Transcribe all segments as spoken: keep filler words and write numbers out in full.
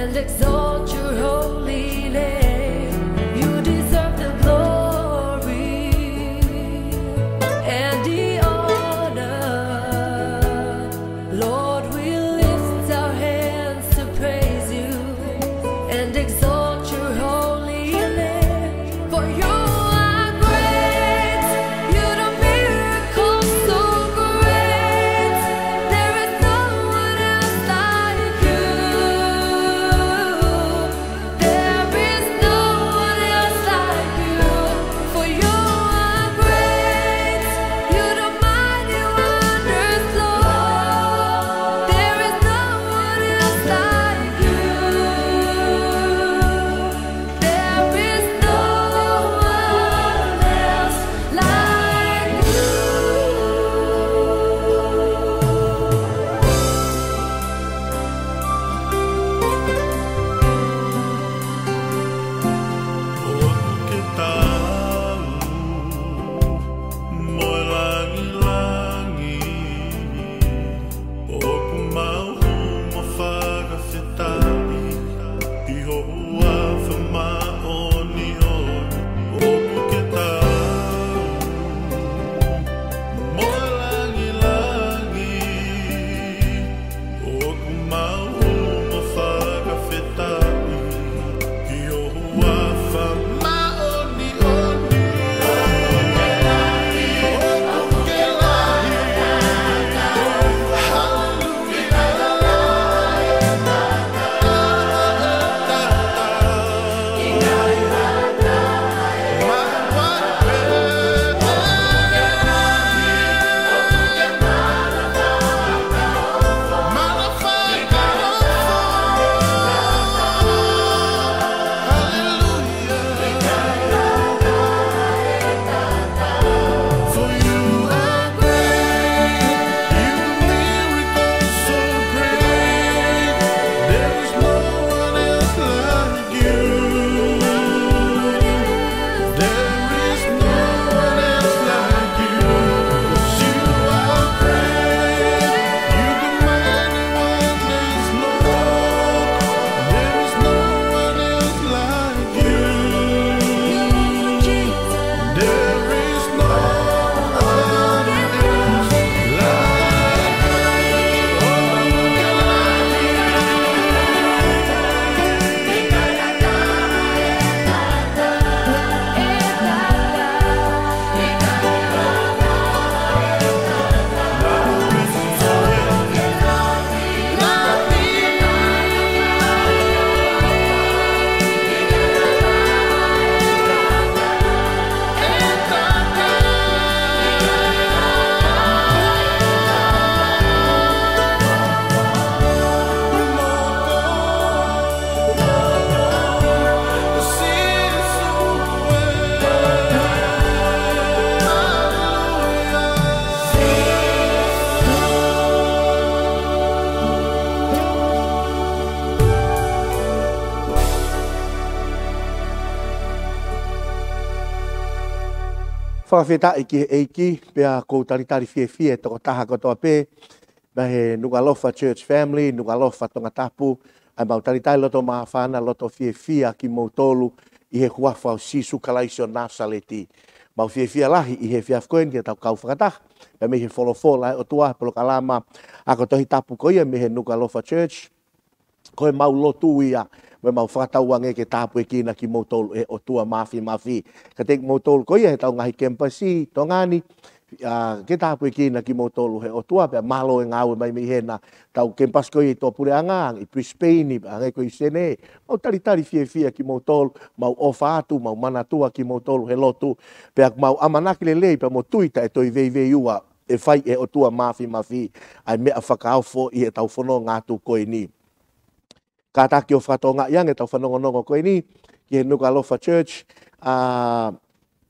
and exalt your holy name. You deserve the glory and the honor. Lord, we lift our hands to praise you and exalt your holy name. For you are great, you do miracles so great. There is no one else like you. There is no one else like you. For you are great, you do mighty wonders, Lord. There is no one else like you. There is no one else like you. ʻOku ke taau mo e langilangi, ʻoku mau hū mo fakafetaʻi ʻi ho huafa māʻoniʻoni. ʻOku ke taau mo e langilangi, ʻoku mau hū mo fakafetaʻi ʻi ho huafa māʻoniʻoni. ʻOku ke lahi. Hallelujah. For you are great, you do miracles so great. There is no one else like you. There is no one else like you. You are great, you do mighty wonders, Lord. There is no one else like you. There is no one else like you. Fakafetaʻi ki he ʻEiki, pea ʻoku ou talitali fiefia e tokotaha kotoa pē, mei he Nukuʻalofa Church Family, Nukuʻalofa Tongatapu, ʻa ia mau talitali loto māfana, loto fiefia kimoutolu ʻi he huafa ʻo Sīsū Kalaisi ʻo Nāsaleti. Mau fiefia lahi ʻi he efiafi ko eni ke tau kau fakataha pea mei he folofola ʻa e ʻOtua, polokalama ako Tohi Tapu ko ia mei he Nukuʻalofa Church. Ko ʻemau lotu ia, mo ʻemau fakatauange ke tāpuekina kimoutolu ʻe he ʻOtua Māfimafi. Kiate kimoutolu ko ia he ʻetau ngaahi kemipasi ʻi Tonga ni, ʻa, ke tāpuekina kimoutolu ʻe he ʻOtua, pea mālō e ngāue mai mei hena. Tau kemipasi ko ia ʻi tuʻapuleʻanga, ʻi Brisbane, pea hangē ko ʻi Senē. Mau talitali fiefia kimoutolu, mau ʻofa atu, mau manatua kimoutolu he lotu, pea mau ʻamanaki lelei, pea mo tui taʻe toe veiveiua, ʻe fai ʻe he ʻOtua Māfimafi ʻa e meʻa fakaofo ʻi heʻetau fononga atu ko eni. Kātaki ʻo fakatokangaʻi ange ʻetau fanongonongo ko eni ki he Nukuʻalofa Church, ʻa,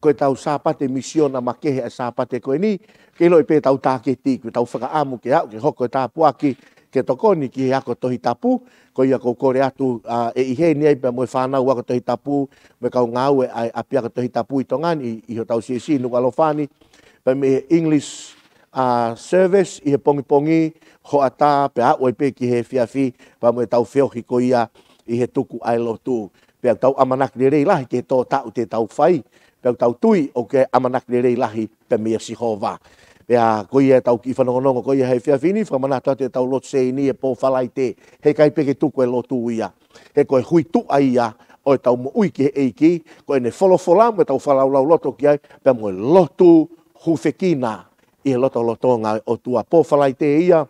ko ʻetau Sāpate Misiona makehe ʻa e Sāpate ko eni, ke ʻiloʻi pē ʻetau tāketi, ko ʻetau fakaʻamu ke aʻu ke hoko e tāpuaki ke tokoni ki he ako Tohi Tapu. Ko ia ʻoku ou kole atu, ʻa, ʻe ʻi heni ai pea mo e fānau ako Tohi Tapu, mo e kau ngāue ʻa e ʻapiako Tohi Tapu ʻi Tonga ni, ʻi, ʻi hotau siasi Nukuʻalofa ni, pea mei he English, ʻa, service ʻi he pongipongi, hoʻatā, pea aʻu ai pē ki he efiafi, pea mo ʻetau feohi ko ia ʻi he tuku ʻa e lotu. Pea ʻoku tau ʻamanaki lelei lahi ki he tō taʻu te tau fai. Pea ʻoku tau tui ʻoku ʻamanaki lelei lahi pē meia Sihova. Pea ko ia ʻetau kiʻi fanongonongo ko ia he efiafi ni, fakamanatu atu ʻetau lotu sēini he pō Falaite. Heʻikai pē ke tuku e lotu ia. He ko e hui tuʻa ia ʻo ʻetau moʻui ki he ʻEiki, ko ʻene folofola mo ʻetau fakalaulauloto ki ai, pea mo e lotu hūfekina ʻi he lotolotonga ʻo e ʻOtua. Pō Falaite ia,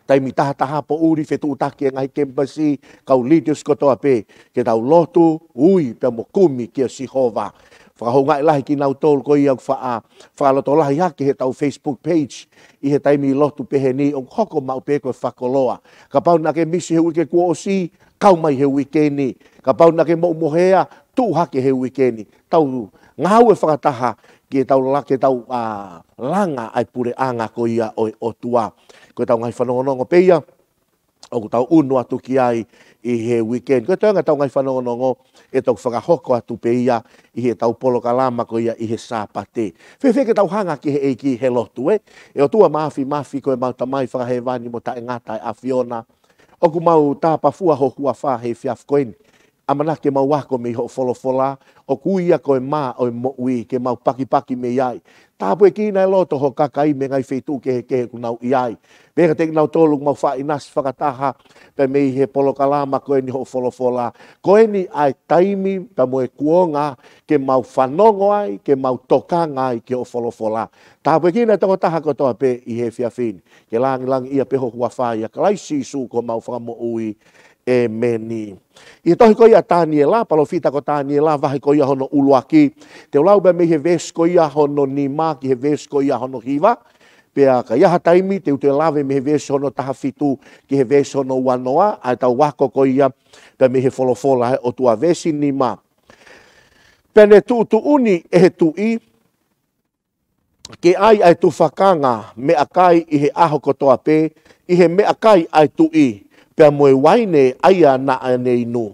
taimi tahataha poʻuli, fetuʻutaki e ngaahi kemipasi, kau leaders kotoa pē, ke tau lotu, ui, pea mo kumi kia Sihova. Fakahoungaʻi lahi kinautolu ko ia ʻoku faʻa, fakalotolahi hake heʻetau Facebook page, ʻi he taimi lotu pehē ni ʻoku hoko maʻu pē ko e fakakoloa. Kapau naʻa ke misi he uike kuo ʻosi, kau mai he uike ni. Kapau naʻa ke moʻumohea, tuʻu hake he uike ni. Tau ngāue fakataha ke tau la-, ke tau, ā, langa ʻa e puleʻanga ko ia ʻo e ʻOtua. Ko ʻetau ngaahi fanongonongo pē ia ʻoku tau unu atu ki ai ʻi he uike ni. Ko e toenga ʻetau ngaahi fanongonongo ʻe toki fakahoko atu pē ia ʻi heʻetau polokalama ko ia ʻi he Sāpate. Fēfē ke tau hanga ki he ʻEiki he lotu, ē? ʻE ʻOtua Māfimafi, ko ʻemau Tamai Fakahēvani mo taʻengata ʻa e ʻAfiona, ʻoku mau tāpafua ho huafa he efiafi ko eni. ʻAmanaki ke mau ako mei hoʻo folofola, ʻoku ui ia ko e mā ʻo e moʻui, ke mau pakipaki mei ai. Tāpuekina e loto ho kakai mei he ngaahi feituʻu kehekehe ʻoku nau ʻi ai. Pea kiate kinautolu ʻoku mau faʻa ʻinasi fakataha pē mei he polokalama ko eni hoʻo folofola. Ko eni ʻa e taimi pea mo e kuonga ke mau fanongo ai, ke mau tokanga ai ki hoʻo folofola. Tāpuekina e tokotaha kotoa pē ʻi he efiafi ni. Ke langilangiʻia pē ho huafa ʻia Kalaisi Sīsū ko homau Fakamoʻui. ʻĒmeni. ʻI he tohi ko ia ʻa Taniela, palōfita ko Taniela, vahe ko ia hono ʻuluaki. Te u lau pē mei he veesi ko ia hono nima ki he veesi ko ia hono hiva. Pea ka ʻi ai ha taimi, te u toe lave mei he veesi hono taha fitu ki he veesi hono uanoa, ʻa ʻetau ako ko ia pē mei he folofola ʻa e ʻOtua. Veesi nima. Pea ne tuʻutuʻuni ʻe he tuʻi ke ʻai ʻa e tufakanga meʻakai ʻi he ʻaho kotoa pē, ʻi he meʻakai ʻa e tuʻi, pea mo e uaine ʻa ia naʻa ne inu,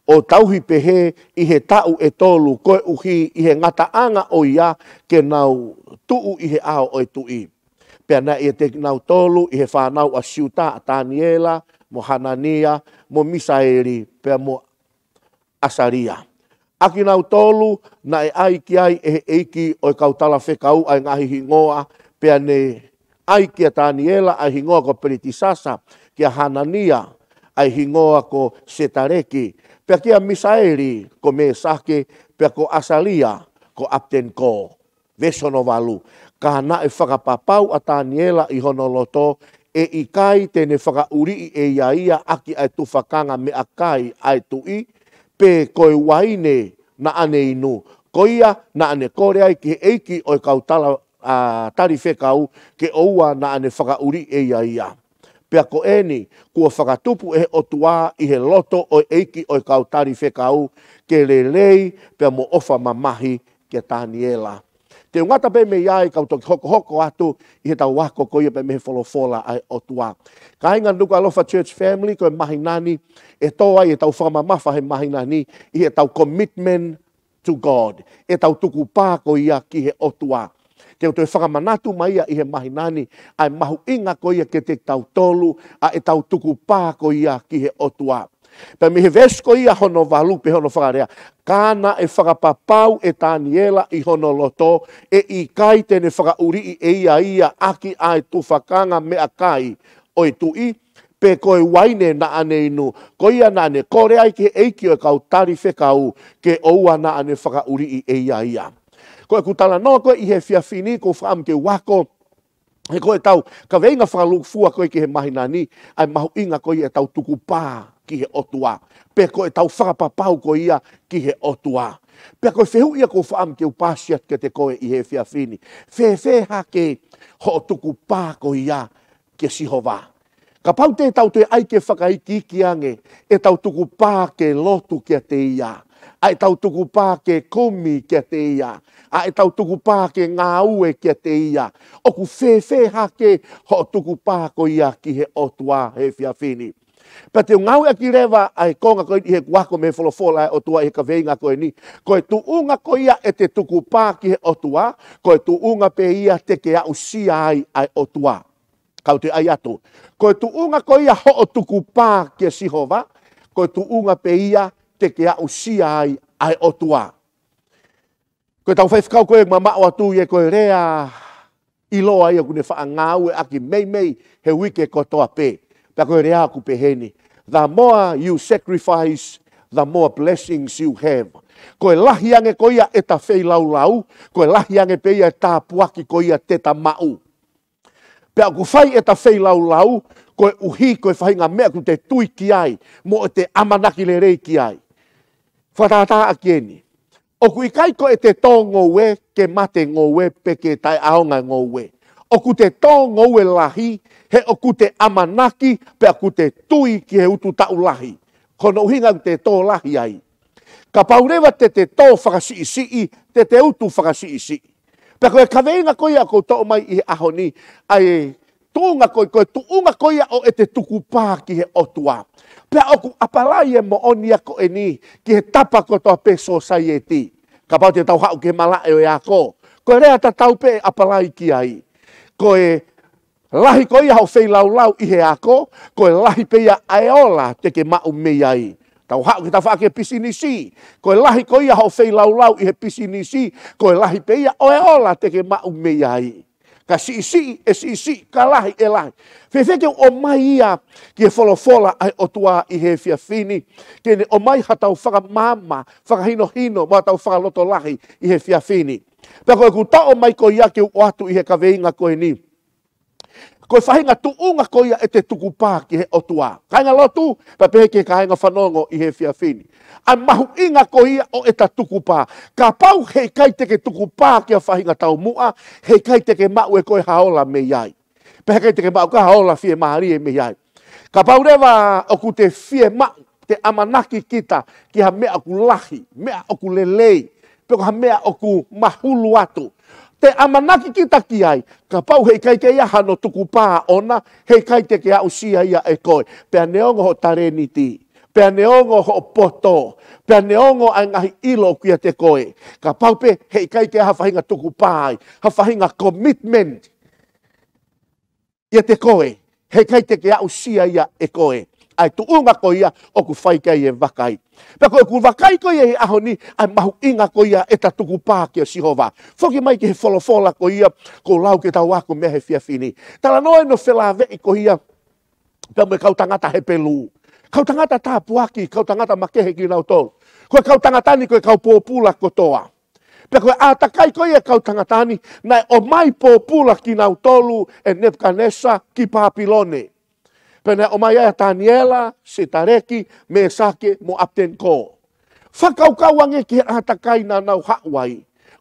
ʻo tauhi pehē ʻi he taʻu ʻe tolu, koeʻuhi ʻi he ngataʻanga ʻo ia ke nau tuʻu ʻi he ʻao ʻo e tuʻi. Pea naʻe ʻiate kinautolu ʻi he fānau ʻa Siuta ʻa Taniela, mo Hanania, mo Misaeli, pea mo ʻAsalia. ʻA kinautolu naʻe ʻai ki ai ʻe he ʻeiki ʻo e kau talafekau ʻa e ngaahi hingoa, pea ne ʻai kia Taniela ʻa e hingoa ko Pelitisasa, kia Hanania ʻa e hingoa ko Setaleki, pea kia Misaeli ko Mēsake, pea ko ʻAsalia ko ʻApiteniko. Veesi hono valu. Ka naʻe fakapapau ʻa Taniela ʻi hono loto, ʻe ʻikai te ne fakaʻuliʻi ʻe ia ia ʻaki ʻa e tufakanga meʻakai ʻa e tuʻi, pe ko e uaine naʻa ne inu. Ko ia naʻa ne kole ai ki he ʻeiki ʻo e kau tala, ʻa, talifekau ke ʻoua naʻa ne fakaʻuliʻi ʻe ia ia. Pea ko eni, kuo fakatupu ʻe he ʻOtua ʻi he loto ʻo e ʻeiki ʻo e kau talifekau, ke lelei pea mo ʻofa mamahi kia Taniela. Te u ngata pē mei ai kau toki hokohoko atu ʻi heʻetau ako ko ia pē mei he folofola ʻa e ʻOtua. Kāinga Nukuʻalofa Church Family, ko e māhina ni, ʻe tō ai ʻetau fakamamafa he māhina ni, ʻi heʻetau commitment to God. ʻEtau tukupā ko ia ki he ʻOtua. Te u toe fakamanatu mai ia ʻi he māhina ni, ʻa e mahuʻinga ko ia kiate kitautolu, ʻa ʻetau tukupā ko ia ki he ʻOtua. Pea mei he veesi ko ia hono valu pē hono fakalea, ka naʻe fakapapau ʻe Taniela ʻi hono loto, ʻe ʻikai te ne fakaʻuliʻi ʻe ia ia ʻaki ʻa e tufakanga meʻakai ʻo e tuʻi, pe ko e uaine naʻa ne inu. Ko ia naʻa ne kole ai ki he ʻeiki ʻo e kau talifekau, ke ʻoua naʻa ne fakaʻuliʻi ʻe ia ia. Ko ʻeku talanoa ko ē ʻi he efiafi ni, ʻoku ou fakaʻamu ke u ako, he ko ʻetau kaveinga fakalūkufua ko ē ki he māhina ni, ʻa e mahuʻinga ko ia ʻetau tukupā ki he ʻOtua. Pe ko ʻetau fakapapau ko ia ki he ʻOtua. Pea ko e fehuʻi ia ʻoku ou fakaʻamu ke u paasi atu kiate koe ʻi he efiafi ni. Fēfē hake hoʻo tukupā ko ia kia Sihova? Kapau te tau toe ʻai ke fakaikiiki ange ʻetau tukupā ke lotu kiate ia, ʻa ʻetau tukupā ke kumi kiate ia, ʻa ʻetau tukupā ke ngāue kiate ia, ʻoku fēfē hake hoʻo tukupā ko ia ki he ʻOtua he efiafi ni? Pea te u ngāueʻaki leva ʻa e konga ko eni ʻi heʻeku ako mei he folofola ʻa e ʻOtua ʻi he kaveinga ko eni. Ko e tuʻunga ko ia ʻete tukupā ki he ʻOtua, ko e tuʻunga pē ia te ke aʻusia ai ʻa e ʻOtua. Kau toe ʻai atu. Ko e tuʻunga ko ia hoʻo tukupā kia Sihova, Ko e tuʻunga pē ia te ke aʻusia ai ʻa e ʻOtua. Ko ʻetau faifekau ko ē mamaʻo atu ia ko e lea ʻiloa ia ʻoku ne faʻa ngāueʻaki meimei he uike kotoa pē. Pea ko e lea ʻoku peheni: The more you sacrifice, the more blessings you have. Ko e lahi ange ko ia ʻeta feilaulau, ko e lahi ange pē ia e tāpuaki ko ia te ta maʻu. Pea ʻoku fai ʻeta feilaulau koeʻuhi ko e faʻahinga meʻa ʻoku te tui ki ai mo ʻete ʻamanaki lelei ki ai. Fakatātā ʻaki eni. ʻOku ʻikai ko ʻete tō ngoue ke mate ngoue pe ke taʻeʻaonga ngoue. ʻOku te tō ngoue lahi he ʻoku te ʻamanaki pea ʻoku te tui ki he utu taʻu lahi. Ko hono ʻuhinga ʻoku te tō lahi ai. Kapau leva te te tō fakasiʻisiʻi, te te utu fakasiʻisiʻi. Pea ko e kaveinga ko ia ʻoku ou toʻo mai ʻi he ʻaho ni, ʻa e tuʻunga ko, ko e tuʻunga ko ia ʻo ʻete tukupā ki he ʻOtua. Pea ʻoku ʻapalai e moʻoni ia ko eni ki he tapa kotoa pē sōsaieti. Kapau te tau haʻu ki he malaʻe ʻo e ako, ko e lea tatau pē ʻe ʻapalai ki ai. Ko e lahi ko ia hoʻo feilaulau ʻi he ako, ko e lahi pē ia ʻa e ola te ke maʻu mei ai. Tau haʻu ki he tafaʻaki e pisinisi, ko e lahi ko ia hoʻo feilaulau ʻi he pisinisi, ko e lahi pē ia ʻo e ola te ke maʻu mei ai. Ka siʻisiʻi ʻe siʻisiʻi, ka lahi ʻe lahi. Fēfē ke u ʻomai ia ki he folofola ʻa e ʻOtua ʻi he efiafi ni, ke ne ʻomai haʻatau fakamaama, fakahinohino, mo haʻatau fakalotolahi ʻi he efiafi ni. Pea ko ʻeku toʻo mai ko ia ke u ʻoatu ʻi he kaveinga ko eni. Ko e faʻahinga tuʻunga ko ia ʻete tukupā ki he ʻOtua. Kāinga lotu, pea pehē ki he kāinga fanongo ʻi he efiafi ni. ʻA e mahuʻinga ko ia ʻo ʻeta tukupā. Kapau heʻikai te ke tukupā ki ha faʻahinga taumuʻa, heʻikai te ke maʻu ʻe koe ha ola mei ai. Pea heʻikai te ke maʻu ʻe koe ha ola fiemālie mei ai. Kapau leva ʻoku te fiemaʻu, te ʻamanaki kita ki ha meʻa ʻoku lahi, meʻa ʻoku lelei, pe ko ha meʻa ʻoku mahulu atu. Te ʻamanaki kita ki ai, kapau heʻikai ke ʻi ai hano tukupā ʻoʻona, heʻikai te ke aʻusia ia ʻe koe. Pea neongo hoʻo talēniti, pea neongo hoʻo poto, pea neongo ʻa e ngaahi ʻilo ʻoku ʻiate koe. Kapau pē heʻikai ke ʻi ai ha faʻahinga tukupā ai, ha faʻahinga commitment ʻiate koe, heʻikai te ke aʻusia ia ʻe koe. ʻA e tuʻunga ko ia ʻoku fai ki ai e vakai. Pea ko ʻeku vakai ko ia ʻi he ʻaho ni, ʻa e mahuʻinga ko ia ʻeta tukupā kia Sihova. Foki mai ki he folofola ko ia ʻoku ou lau ke tau ako mei ai he efiafi ni. Talanoa ʻi hono felāveʻi ko ia pea mo e kau tangata Hepelū. Kau tangata tāpuaki, kau tangata makehe kinautolu. Ko e kau tangata ni ko e kau pōpula kotoa. Pea ko e ʻātakai ko ia e kau tangata ni, naʻe ʻomai pōpula kinautolu ʻe Nepukanesa ki Pāpilone. Pea naʻe ʻomai ai ʻa Taniela, Setaleki, Mesake, mo ʻApitenikō. Fakakaukau ange ki he ʻātakai naʻa nau haʻu ai.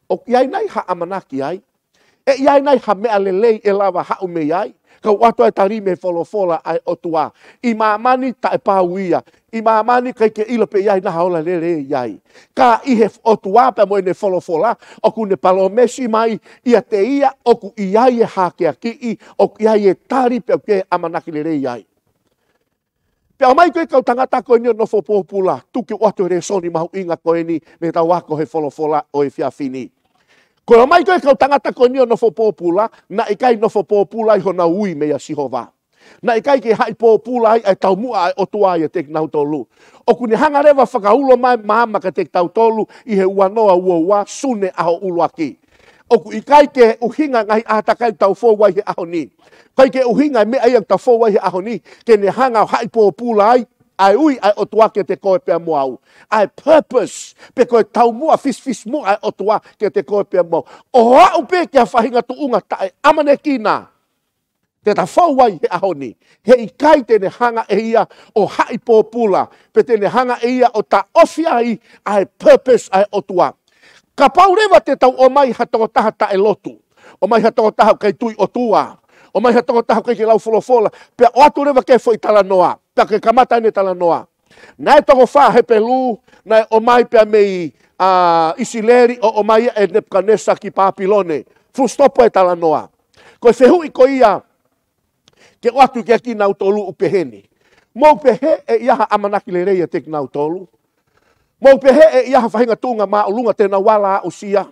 ʻOku ʻi ai nai ha ʻamanaki ai? ʻE ʻi ai nai ha meʻa lelei ʻe lava haʻu mei ai? Ka ʻoku ʻoatu ʻa e tali mei he folofola ʻa e ʻOtua. ʻI māmani taʻepau ia. ʻI māmani ʻikai ke ʻilo pe ʻi ai nai ha ola lelei ai. Ka ʻi he ʻOtua pea mo ʻene folofola, ʻoku ne palōmesi mai ʻiate ia ʻoku ʻi ai e hākeakiʻi, ʻoku ʻi ai e tali pea ʻoku ʻi ai e ʻamanaki lelei ai. Pea ʻomai ko e kau tangata ko eni ʻo nofo pōpula, tuku ke u ʻoatu e lēsoni mahuʻinga ko eni mei heʻetau ako he folofola ʻo e efiafi ni. Ko e ʻomai ko e kau tangata ko eni ʻo nofo pōpula, naʻe ʻikai nofo pōpula ʻi honau ui meia Sihova. Naʻe ʻikai ke haʻi pōpula ai ʻa e taumuʻa ʻa e ʻOtua ʻiate kinautolu. ʻOku ne hanga leva fakaulo mai maama kiate kitautolu ʻi he ua noa ua ua Sune ʻaho ʻuluaki. ʻOku ʻikai ke ʻuhinga ngaahi ʻātakai ʻoku tau fou ai he ʻaho ni. ʻIkai ke ʻuhinga e meʻa ia ʻoku tau fou ai he ʻaho ni, ke ne hanga ʻo haʻi pōpula ai ʻa e ui ʻa e ʻOtua kiate koe pea mo au. ʻA e purpose, pe ko e taumuʻa fisifisimuʻa ʻa e ʻOtua kiate koe pea mo au. ʻO aʻu pē ki ha faʻahinga tuʻunga taʻeʻamanekina te ta fou ai he ʻaho ni. Heʻikai te ne hanga ʻe ia ʻo haʻi pōpula, pe te ne hanga ʻe ia ʻo taʻofi ai ʻa e purpose ʻa e ʻOtua. Kapau leva te tau ʻomai ha tokotaha taʻelotu, ʻomai ha tokotaha ʻikai tui ʻOtua, ʻomai ha tokotaha ʻikai ke lau folofola, pea ʻoatu leva ke foʻi talanoa, pea ke kamata ʻene talanoa. Naʻe toko fā Hepelū naʻe ʻomai pea mei, ʻa, ʻIsileli ʻo ʻomai ʻe Nepukanesa ki Pāpilone. Full stop e talanoa. Ko e fehuʻi ko ia ke ʻoatu kiate kinautolu ʻoku peheni. Mou pehē ʻe ʻi ai ha ʻamanaki lelei ʻiate kinautolu? Mou pehē ʻe ʻi ai ha faʻahinga tuʻunga māʻolunga te nau ala aʻusia?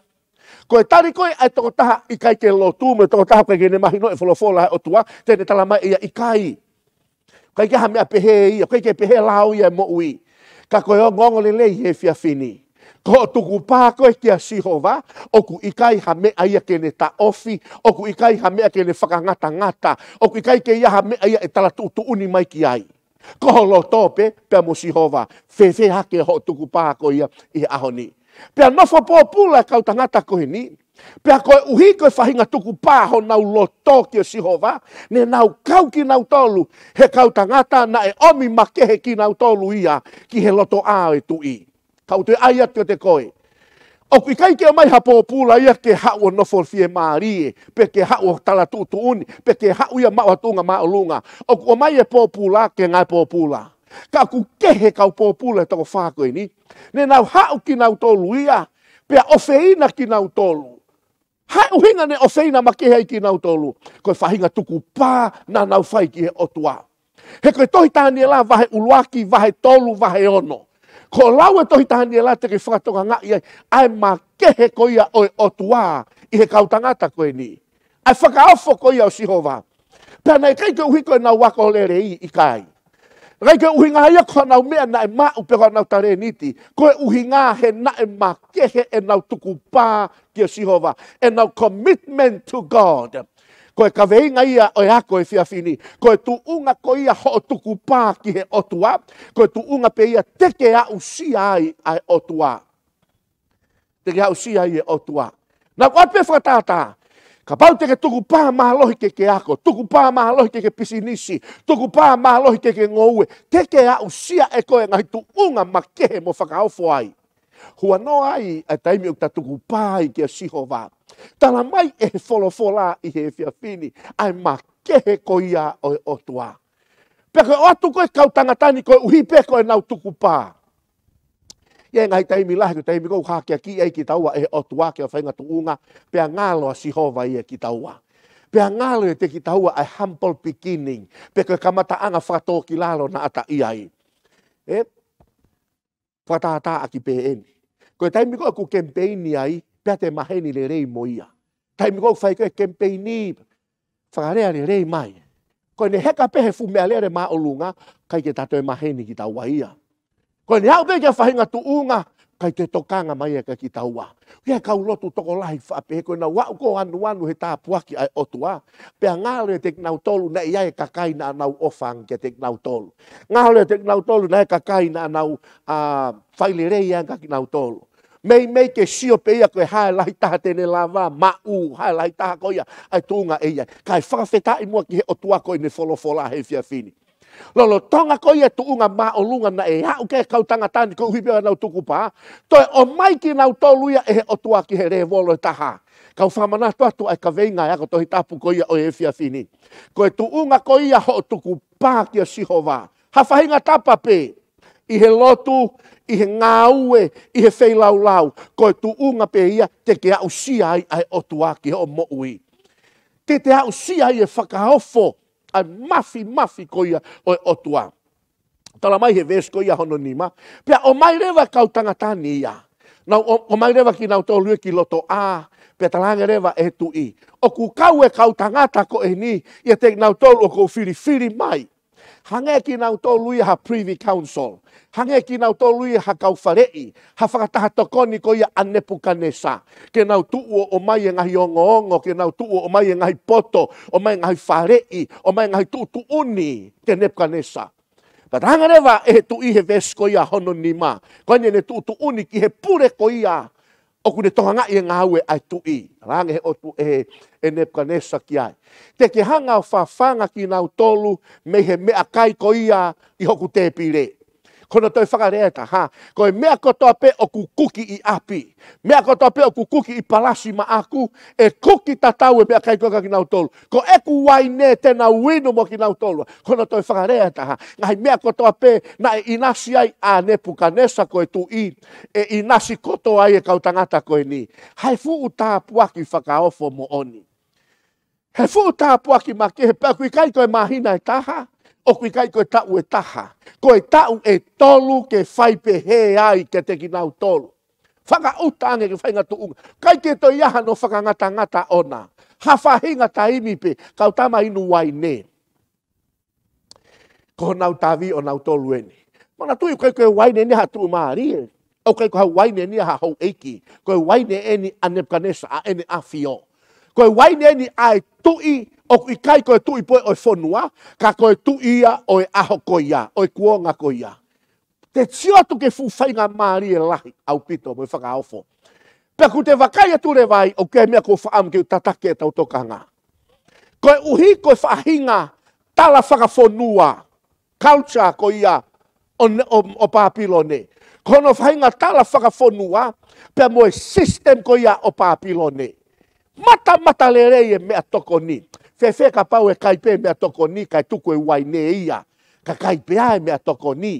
Ko e tali ko ē ʻa e tokotaha ʻikai ke lotu mo e tokotaha ʻikai ke ne mahinoʻi e folofola ʻa e ʻOtua, te ne tala mai ʻe ia ʻikai. ʻIkai ke ha meʻa pehē ia, ʻikai ke pehē lao ia e moʻui. Ka ko e ongoongo lelei he efiafi ni, ko hoʻo tukupā koe kia Sihova, ʻoku ʻikai ha meʻa ia ke ne taʻofi, ʻoku ʻikai ha meʻa ke ne fakangatangata, ʻoku ʻikai ke ʻi ai ha meʻa ia ʻe tala tuʻutuʻuni mai ki ai. Ko ho loto pē, pea mo Sihova, fēfē hake hoʻo tukupā ko ia ʻi he ʻaho ni. Pea nofo pōpula e kau tangata ko eni, pea koeʻuhi ko e faʻahinga tukupā honau loto kia Sihova, ne nau kau kinautolu he kau tangata naʻe ʻomi makehe kinautolu ia ki he lotoʻā ʻo e tuʻi. Kau toe ʻai atu kiate koe, ʻoku ʻikai ke ʻomai ha pōpula ia ke haʻu ʻo nofo fiemālie, pe ke haʻu ʻo tala tuʻutuʻuni, pe ke haʻu ia maʻu ha tuʻunga māʻolunga. ʻOku ʻomai e pōpula ke ngāue pōpula. Ka ʻoku kehe kau pōpula ʻe toko fā ko eni. Ne nau haʻu kinautolu ia, pea ʻofeina kinautolu. Hā e ʻuhinga ne ʻofeina makehe ai kinautolu? Ko e faʻahinga tukupā naʻa nau fai ki he ʻOtua. He ko e tohi Taniela vahe ʻuluaki, vahe tolu, vahe ono. Ko e lau e tohi Taniela te ke fakatokangaʻi ai ʻa e makehe ko ia ʻo e ʻOtua ʻi he kau tangata ko eni. ʻA e fakaofo ko ia ʻo Sihova. Pea naʻe ʻikai ke ʻuhi ko ʻenau ako lelei, ʻikai. ʻIkai ke ʻuhinga ia ko honau meʻa naʻe maʻu pe ko honau talēniti. Ko e ʻuhinga he naʻe makehe ʻenau tukupā kia Sihova. ʻEnau commitment to God. Ko e kaveinga ia ʻo e ako he efiafi ni. Ko e tuʻunga ko ia hoʻo tukupā ki he ʻOtua. Ko e tuʻunga pē ia te ke aʻusia ai ʻa e ʻOtua. Te ke aʻusia ai e ʻOtua. Naʻa ku ʻoatu pē fakatātā. Kapau te ke tukupā mālohi ke ke ako, tukupā mālohi ke ke pisinisi, tukupā mālohi ke ke ngoue, te ke aʻusia ʻe koe ngaahi tuʻunga makehe mo fakaofo ai. Huanoa ai ʻa e taimi ʻoku ta tukupā ai kia Sihova. Tala mai ʻe he folofola ʻi he efiafi ni ʻa e makehe ko ia ʻo e ʻOtua. Pea ko e ʻoatu ko e kau tangata ni koeʻuhi pē ko ʻenau tukupā. ʻI he ngaahi taimi lahi, ko e taimi ʻoku hakeakiʻi ai kitaua ʻe he ʻOtua ki ha faʻahinga tuʻunga, pea ngalo ʻa Sihova ia kitaua. Pea ngalo ʻiate kitaua ʻa e humble beginning, pe ko e kamataʻanga fakatōkilalo naʻa ta ʻi ai. ʻE, fakatātā ʻaki pē eni. Ko e taimi ʻoku kemipeini ai, pea te maheni lelei mo ia. Taimi ʻoku fai ko e kemipeini, fakalea lelei mai. Ko ʻene heka pē he fuʻu meʻalele māʻolunga, ʻikai ke ta toe maheni kitaua ia. Ko ʻene aʻu pē ki ha faʻahinga tuʻunga, ʻikai toe tokanga mai ia kia kitaua. ʻI he kau lotu tokolahi faʻa pehē ko ʻenau aʻu ko ē ʻo anuanu he tāpuaki ʻa e ʻOtua. Pea ngalo ʻiate kinautolu naʻe ʻi ai e kakai naʻa nau ʻofa ange kiate kinautolu. Ngalo ʻiate kinautolu naʻe ʻi ai e kakai naʻa nau, ā, fai lelei ange kia kinautolu. Meimei ke sio pē ia ko e hā e lahi taha te ne lava maʻu, hā e lahi taha ko ia ʻa e tuʻunga ʻe ʻi ai. Kae fakafetaʻi muʻa ki he ʻOtua ko ʻene folofola he efiafi ni. Lolotonga ko ia e tuʻunga māʻolunga naʻe aʻu ki ai e kau tangata ni koeʻuhi pē ko ʻenau tukupā, toe ʻomai kinautolu ia ʻe he ʻOtua ki he lēvolo ʻe taha. Kau fakamanatu atu ʻa e kaveinga ʻa e ako Tohi Tapu ko ia ʻo e efiafi ni. Ko e tuʻunga ko ia hoʻo tukupā kia Sihova. Ha faʻahinga tapa pē, ʻi he lotu, ʻi he ngāue, ʻi he feilaulau, ko e tuʻunga pē ia te ke aʻusia ai ʻa e ʻOtua ki hoʻo moʻui. Te te aʻusia ai e fakaofo ʻa e mafimafi ko ia ʻo e ʻOtua. Tala mai he veesi ko ia hono nima, pea ʻomai leva e kau tangata ni ia. Nau ʻo-, ʻomai leva kinautolu ia ki loto ʻā, pea talaange leva ʻe he tuʻi, ʻoku kau e kau tangata ko eni ʻiate kinautolu ʻoku ou filifili mai. Hangē kinautolu ia ha privy council. Hangē kinautolu ia ha kau faleʻi, ha fakataha tokoni ko ia ʻa Nepukanesa. Ke nau tuʻu ʻo ʻomai e ngaahi ongoongo, ke nau tuʻu ʻo ʻomai e ngaahi poto, ʻomai e ngaahi faleʻi, ʻomai e ngaahi tuʻutuʻuni kia Nepukanesa. Pea talaange leva ʻe he tuʻi he veesi ko ia hono nima, ko ʻene tuʻutuʻuni ki he pule ko ia ʻoku ne tokangaʻi e ngāue ʻa e tuʻi. Talaange ʻe he ʻOtu-, ʻe he, ʻe Nepukanesa ki ai. Te ke hanga ʻo fafanga kinautolu mei he meʻakai ko ia ʻi hoku tēpile. Ko hono toe fakalea ʻe taha, ko e meʻa kotoa pē ʻoku kuki ʻi ʻapi, meʻa kotoa pē ʻoku kuki ʻi palasi maʻaku, ʻe kuki tatau e meʻakai ko ia kia kinautolu. Ko ʻeku uaine te nau inu mo kinautolu. Ko hono toe fakalea ʻe taha, ngaahi meʻa kotoa pē naʻe ʻinasi ai ʻa Nepukanesa ko e tuʻi, ʻe ʻinasi kotoa ai e kau tangata ko eni. Ha fuʻu tāpuaki fakaofo moʻoni. He fuʻu tāpuaki makehe, pea ʻoku ʻikai ko e māhina ʻe taha, ʻoku ʻikai ko e taʻu ʻe taha. Ko e taʻu ʻe tolu ke fai pehē ai kiate kinautolu. Fakaʻuta ange ki he faʻahinga tuʻunga. ʻIkai ke toe ʻi ai hano fakangatangata ʻona. Ha faʻahinga taimi pē, kau tama inu uaine. Ko honau tavi ʻonautolu eni. Manatuʻi, ʻoku ʻikai ko e uaine eni ʻa ha tuʻumālie. ʻOku ʻikai ko ha uaine eni ʻa ha houʻeiki. Ko e uaine eni ʻa Nepukanesa, ʻa ʻene ʻafio. Ko e uaine eni ʻa e tuʻi, ʻoku ʻikai ko e tuʻi pē ʻo e fonua, ka ko e tuʻi ia ʻo e ʻaho ko ia, ʻo e kuonga ko ia. Te u sio atu ki he fuʻu faingamālie lahi ʻaupito mo e fakaofo. Pea ʻoku te vakai atu leva ai, ʻoku ʻi ai e meʻa ʻoku ou fakaʻamu ke u tataki ʻetau tokanga. Koeʻuhi ko e faʻahinga tala fakafonua, culture ko ia ʻo, ʻo, ʻo Pāpilone. Ko hono faʻahinga tala fakafonua, pea mo e system ko ia ʻo Pāpilone. Matamata lelei e meʻatokoni. Fēfē kapau ʻe kai pē meʻatokoni, kae tuku e uaine ia. Ka kai pē ʻa e meʻatokoni.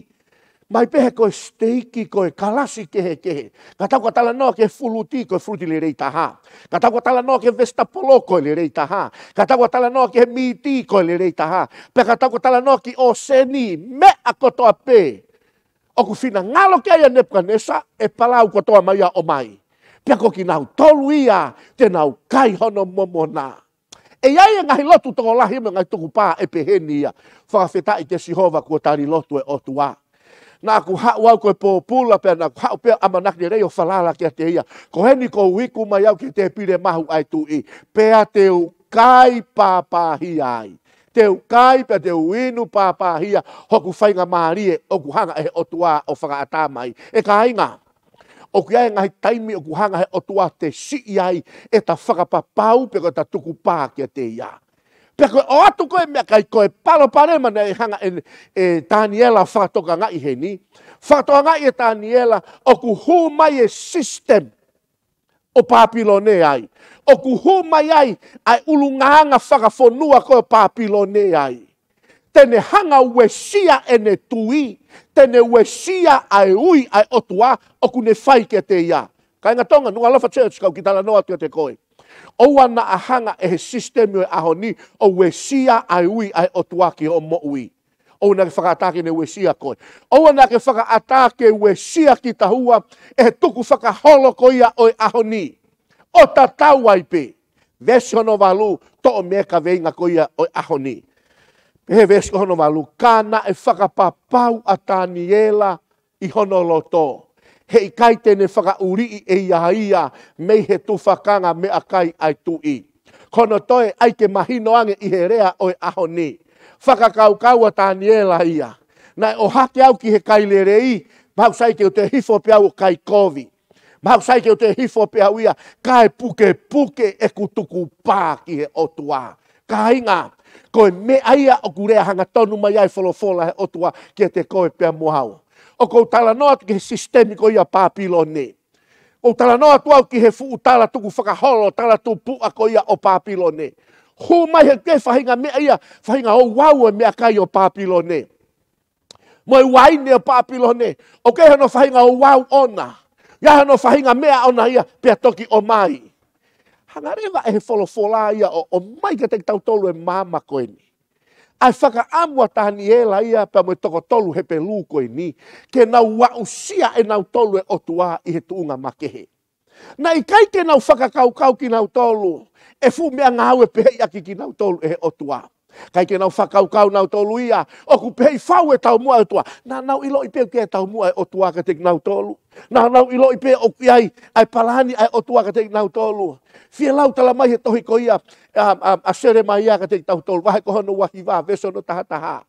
Mai pē he ko e siteiki, ko e kalasi kehekehe. Ka tau ka talanoa ki he fuluti, ko e fuluti lelei taha. Ka tau ka talanoa ki he vesitapolo, ko e lelei taha. Ka tau ka talanoa ki he miti, ko e lelei taha. Pea ka tau ka talanoa ki ʻōseni, meʻa kotoa pē ʻoku finangalo ki ai ʻa Nepukanesa, ʻe palau kotoa mai ia ʻo ʻomai. Pea ko kinautolu ia, te nau kai hono momona. ʻE ʻi ai e ngaahi lotu tokolahi mo e ngaahi tukupā ʻe pehē ni ia. Fakafetaʻi kia Sihova kuo tali lotu e ʻOtua. Naʻa ku haʻu au ko e pōpula pea naʻa ku haʻu pē ʻamanaki lelei ʻo falala kiate ia. Ko eni ʻoku ou iku mai au ki he tēpile mahu ʻa e tuʻi. Pea te u kai pāpāhia ai. Te u kai pea te u inu pāpāhia hoku faingamālie ʻoku hanga ʻe he ʻOtua ʻo fakaʻatā mai. ʻE kāinga, ʻoku ʻi ai e ngaahi taimi ʻoku hanga he ʻOtua te siʻi ai ʻeta fakapapau pe ko ʻeta tukupā kiate ia. Pea ko e ʻoatu ko e meʻakai ko e palopalema naʻe hanga ʻe, ʻe Taniela fakatokangaʻi heni. Fakatokangaʻi ʻe Taniela ʻoku hū mai e system ʻo Pāpilone ai. ʻOku hū mai ai ʻa e ʻulungaanga fakafonua ko ē ʻo Pāpilone ai. Te ne hanga uesia ʻene tui, te ne uesia ʻa e ui ʻa e ʻOtua ʻoku ne fai kiate ia. Kāinga Tonga, Nukuʻalofa Church, kau kiʻi talanoa atu kiate koe. ʻOua naʻa hanga ʻe he sisitemi ʻo e ʻaho ni ʻo uesia ʻa e ui ʻa e ʻOtua ki hoʻo moʻui. ʻOua naʻa ke fakaʻatā ke ne uesia koe. ʻOua naʻa ke fakaʻatā ke uesia kitaua ʻe he tukufakaholo ko ia ʻo e ʻaho ni. ʻO tatau ai pē. Veesi hono valu, toʻo mei he kaveinga ko ia ʻo e ʻaho ni. Pehē veesi ko hono valu, ka naʻe fakapapau ʻa Taniela ʻi hono loto, heʻikai te ne fakaʻuliʻi ʻe ia ia mei he tufakanga meʻakai ʻa e tuʻi. Ko hono toe ʻai ke mahino ange ʻi he lea ʻo e ʻaho ni. Fakakaukau ʻa Taniela ia. Naʻe ʻohake au ki he kai lelei, mahalo sai ke u toe hifo pē au ʻo kai kovi. Mahalo sai ke u toe hifo pē au ia, kae pukepuke ʻeku tukupā ki he ʻOtua. Kāinga, ko e meʻa ia ʻoku lea hangatonu mai ai e folofola ʻa e ʻOtua kiate koe pea mo au. ʻOku ou talanoa atu ki he sisitemi ko ia Pāpilone. ʻOku ou talanoa atu au ki he fuʻu tala tukufakaholo, tala tupuʻa ko ia ʻo Pāpilone. Hū mai he ke faʻahinga meʻa ia, faʻahinga ouau ʻo e meʻakai ʻo Pāpilone. Mo e uaine ʻo Pāpilone, ʻoku ʻi ai hono faʻahinga ouau ʻona. ʻI ai hono faʻahinga meʻa ʻona ia, pea toki ʻomai. Hanga leva ʻe he folofola ia ʻo, ʻomai kiate kitautolu e maama ko eni. ʻA e fakaʻamu ʻa Taniela ia pea mo e toko tolu Hepelū ko eni, ke nau aʻusia ʻe nautolu e ʻOtua ʻi he tuʻunga makehe. Naʻe ʻikai ke nau fakakaukau kinautolu, ʻe fuʻu meʻangāue pehē ʻaki kinautolu ʻe he ʻOtua. ʻIkai ke nau fakakaukau nautolu ia, ʻoku pehē ʻe fau e taumuʻa ʻa e ʻOtua. Naʻa nau ʻiloʻi pē ʻoku ʻi ai e taumuʻa ʻa e ʻOtua kiate kinautolu. Naʻa nau ʻiloʻi pē ʻoku ʻi ai ʻa e palani ʻa e ʻOtua kiate kinautolu. Fielau tala mai he tohi ko ia, ʻa, ʻa, ʻa Selemaia kiate kitautolu. Vahe ko hono uahiva, veesi hono tahataha.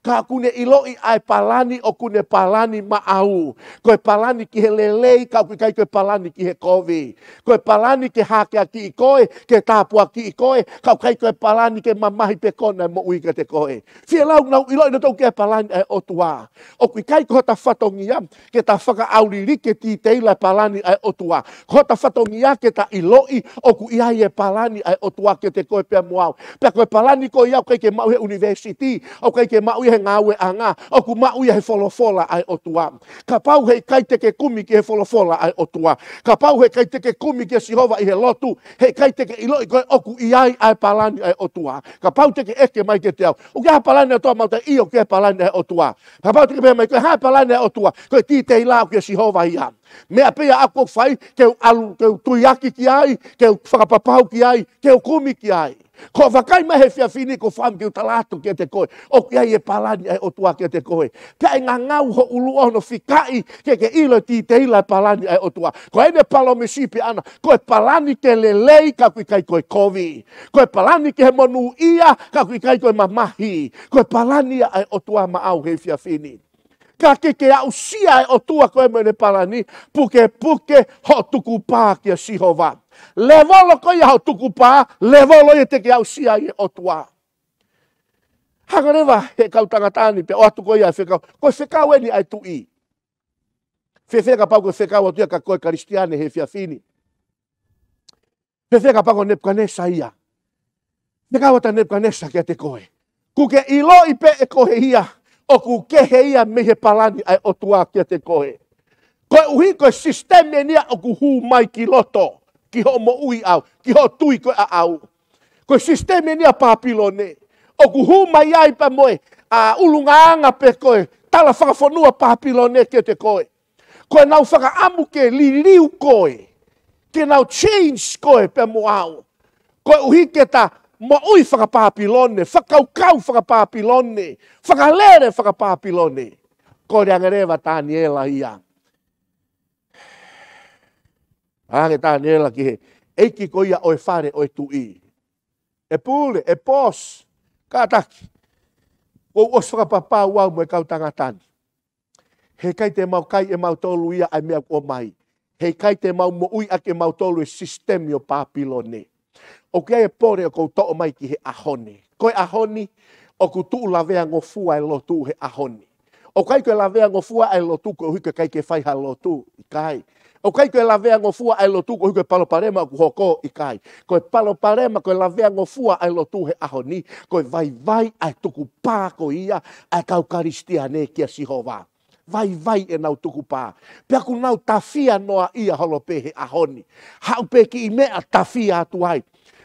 Ka ʻoku ne ʻiloʻi ʻa e palani ʻoku ne palani maʻau. Ko e palani ki he lelei, ka ʻoku ʻikai ko e palani ki he kovi. Ko e palani ke hākeakiʻi koe, ke tāpuakiʻi koe, ka ʻoku ʻikai ko e palani ke mamahi pē kona e moʻui kiate koe. Fielau nau ʻiloʻi nautolu ʻoku ʻi ai e palani ʻa e ʻOtua. ʻOku ʻikai ko hota fatongia, ke ta fakaʻauliliki e titeila e palani ʻa e ʻOtua. Ko hota fatongia ke ta ʻiloʻi ʻoku ʻi ai e palani ʻa e ʻOtua kiate koe pea mo au. Pea ko e palani ko ia ʻoku ʻikai ke maʻu he ʻunivēsiti, ʻoku ʻikai ke maʻu ia he ngāueʻanga, ʻoku maʻu ia he folofola ʻa e ʻOtua. Kapau heʻikai te ke kumi ki he folofola ʻa e ʻOtua. Kapau heʻikai te ke kumi kia Sihova ʻi he lotu, heʻikai te ke ʻiloʻi koe ʻoku ʻi ai ʻa e palani ʻa e ʻOtua. Kapau te ke ʻeke mai kiate au, ʻoku ʻi ai ha palani ʻa e ʻOtua? Mau tala ʻio, ʻoku ʻi ai e palani ʻa e ʻOtua. Kapau te ke pehē mai, ko e hā e palani ʻa e ʻOtua? Ko e titeila ʻoku ʻia Sihova ia. Meʻa pē ia ʻoku ou fai, ke u ʻalu, ke u tuiaki ki ai, ke u fakapapau ki ai, ke u kumi ki ai. Ko e vakai mai he efiafi ni, ko e fakaʻamu ke u tala atu kiate koe, ʻoku ʻi ai e palani ʻa e ʻOtua kiate koe. Pea ʻe ngangau ho ʻulu ʻo hono fikaʻi, ke ke ʻilo ʻi titeila e palani ʻa e ʻOtua. Ko ʻene palōmesi pē ʻana, ko e palani ke lelei ka ʻoku ʻikai ko e kovi. Ko e palani ke he monūʻia ka ʻoku ʻikai ko e mamahi. Ko e palani ia ʻa e ʻOtua maʻau he efiafi ni. Ka ke ke aʻusia e ʻOtua ko e mo ʻene palani, pukepuke hoʻo tukupā kia Sihova. Lēvolo ko ia hoʻo tukupā, lēvolo ia te ke aʻusia ai e ʻOtua. Hanga leva he kau tangata ni pea ʻoatu ko ia e fekau. Ko e fekau eni ʻa e tuʻi. Fēfē kapau ko e fekau atu ia kia koe Kalisitiane he efiafi ni? Fēfē kapau ko Nepukanesa ia? Fekau atu ʻa Nepukanesa kiate koe. Kuo ke ʻiloʻi pē ʻe koe ia, ʻoku kehe ia mei he palani ʻa e ʻOtua kiate koe. Koeʻuhi ko e sisitemi eni ia ʻoku hū mai ki loto, ki hoʻo moʻui ʻaʻau, ki hoʻo tui ko ē ʻaʻau. Ko e sisitemi eni ia ʻa Pāpilone. ʻOku hū mai ai pea mo e, ʻa, ʻulungaanga pē ko e tala fakafonua Pāpilone kiate koe. Ko ʻenau fakaʻamu ke liliu koe, ke nau change koe pea mo au. Koeʻuhi ke ta moʻui fakapāpilone, fakakaukau fakapāpilone, fakalele fakapāpilone. Kole ange leva ʻa Taniela ia. Ange ʻa Taniela ki he ʻeiki ko ia ʻo e fale ʻo e tuʻi. ʻE pule, ʻe boss, kātaki. Kuo u ʻosi fakapapau au mo e kau tangata ni. Heʻikai te mau kai ʻe mautolu ia ʻa e meʻa ʻoku ʻomai. Heʻikai te mau moʻui ʻaki ʻe mautolu e sisitemi ʻo Pāpilone. ʻOku ʻi ai e pole ʻoku ou toʻo mai ki he ʻaho ni. Ko e ʻaho ni, ʻoku tuʻu laveangofua e lotu he ʻaho ni. ʻOku ʻikai ko e laveangofua ʻa e lotu koeʻuhi ko e ʻikai ke fai ha lotu, ʻikai. ʻOku ʻikai ko e laveangofua ʻa e lotu koeʻuhi ko e palopalema ʻoku hoko, ʻikai. Ko e palopalema, ko e laveangofua ʻa e lotu he ʻaho ni, ko e vaivai ʻa e tukupā ko ia ʻa e kau Kalisitiane kia Sihova. Vaivai ʻenau tukupā. Pea ʻoku nau tafia noaʻia holo pē he ʻaho ni. Haʻu pē kiʻi meʻa tafia atu ai.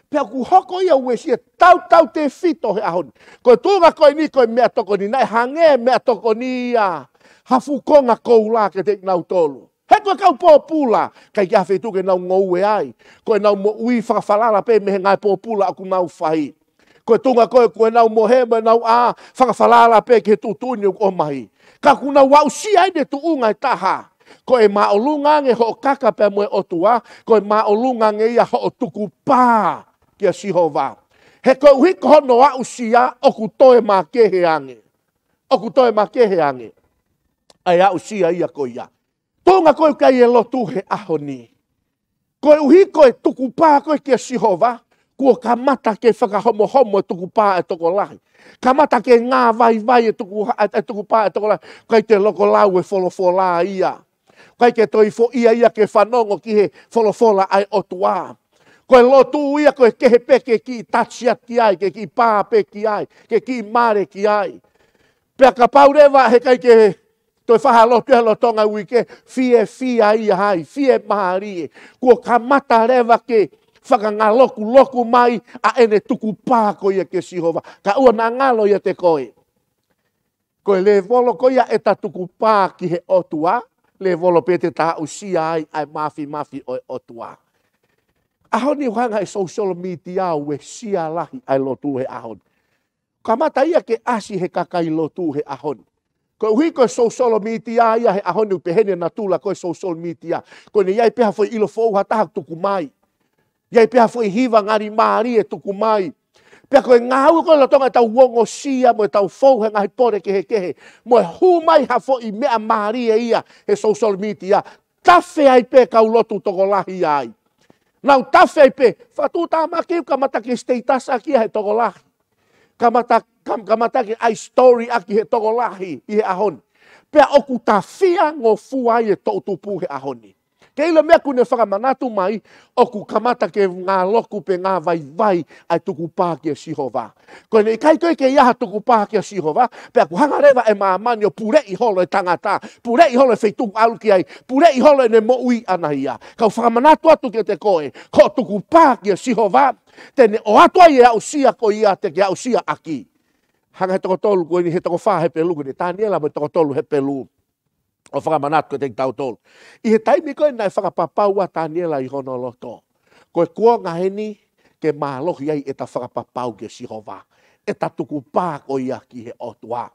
Pea ʻoku hoko ia uesia tautautefito he ʻaho ni. Ko e tuʻunga ko eni ko e meʻatokoni, naʻe hangē meʻatokoni ia ha fuʻu konga koula kiate kinautolu. He ko e kau pōpula, ʻikai ke ʻi ai ha feituʻu ke nau ngoue ai. Ko ʻenau moʻui fakafalala pē mei he ngaahi pōpula ʻoku nau fai. Ko e tuʻunga ko ē, ko ʻenau mohe mo ʻenau ʻā, fakafalala pē ki he tuʻutuʻuni ʻoku ʻomai. Ka ʻoku nau aʻusia ʻene tuʻunga ʻe taha. Ko e māʻolunga ange hoʻo kaka pea mo e ʻOtua, ko e māʻolunga ange ia hoʻo tukupā kia Sihova. He koeʻuhi ko hono aʻusia ʻoku toe makehe ange. ʻOku toe makehe ange ʻa e aʻusia ia ko ia. Tuʻunga ko ē ʻoku ʻi ai e lotu he ʻaho ni. Koeʻuhi ko e tukupā ko ē kia Sihova, kuo kamata ke fakahomohomo e tukupā ʻa e tokolahi. Kamata ke ngāvaivai e tuku-, e tukupā ʻa e tokolahi. ʻIkai te loko lau e folofola ia. ʻIkai ke toe foʻi ia ke fanongo ki he folofola ʻa e ʻOtua. Ko e lotu ia ko e kehe pē ke kiʻi tasiat ki ai, ke kiʻi pā pē ki ai, ke kiʻi male ki ai. Pea kapau leva heʻikai ke toe fai ha lotu he lolotonga e uike, fiefia ia ai, fiemālie. Kuo kamata leva ke fakangalokuloku mai ʻa ʻene tukupā ko ia kia Sihova. Ka ʻoua naʻa ngalo ʻiate koe. Ko e lēvolo ko ia ʻeta tukupā ki he ʻOtua, lēvolo pē te ta aʻusia ai ʻa e māfimafi ʻo e ʻOtua. ʻAho ni ʻoku hanga ʻe he social media ʻo uesia lahi ʻa e lotu he ʻaho ni. Kamata ia ke ʻasi he kakai lotu he ʻaho ni. Koeʻuhi ko e social media ia he ʻaho ni ʻoku pehē ʻene natula ko e social media. Ko ʻene ʻi ai pē ha foʻi ʻilo foʻou ha taha tuku mai. ʻI ai pē ha foʻi hiva ngali mālie tuku mai. Pea ko e ngāue ko ē lolotonga ʻetau ongosia mo ʻetau fou he ngaahi pole kehekehe. Mo e hū mai ha foʻi meʻa mālie ia he social media. Tafe ai pē kau lotu tokolahi ai. Nau tafe ai pē, fatutamaki kamata ke status ʻaki he tokolahi. Kamata, kam-, kamata ke ʻai story ʻaki he tokolahi ʻi he ʻaho ni. Pea ʻoku tafiangofua ai e toʻutupu he ʻaho ni. Ke ʻilo meʻa ʻoku ne fakamanatu mai, ʻoku kamata ke ngaloku pē ngāvaivai ʻa e tukupā kia Sihova. Ko ʻene ʻikai ko ē ke ʻi ai ha tukupā kia Sihova, pea ʻoku hanga leva ʻe māmani ʻo puleʻi holo e tangata, puleʻi holo e feituʻu ʻalu ki ai, puleʻi holo ʻene moʻui ʻana ia. Kau fakamanatu atu kiate koe, ko e tukupā kia Sihova, te ne ʻoatu ai e aʻusia ko ia te ke aʻusia ʻaki. Hanga he toko tolu ko eni, he toko fā Hepelū ko eni, Taniela mo e toko tolu Hepelū. ʻo fakamanatu kiate kitautolu. ʻI he taimi ko ē naʻe fakapapau ai ʻa Taniela ʻi hono loto, ko e kuonga eni ke mālohi ai ʻeta fakapapau kia Sihova, ʻeta tukupā ko ia ki he ʻOtua.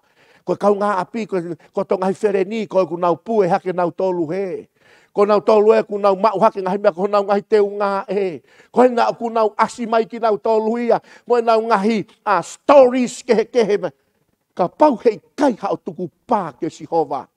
Ko e kaungāʻapi, ko, ko e ngaahi feleni, ko ʻoku nau pue hake nautolu hē. Ko nautolu ē ʻoku nau maʻu hake ngaahi meʻa ko honau ngaahi teunga ē. Ko ena ʻoku nau ʻasi mai kinautolu ia mo ʻenau ngaahi, a, stories kehekehe. Kapau heʻikai haʻo tukupā kia Sihova,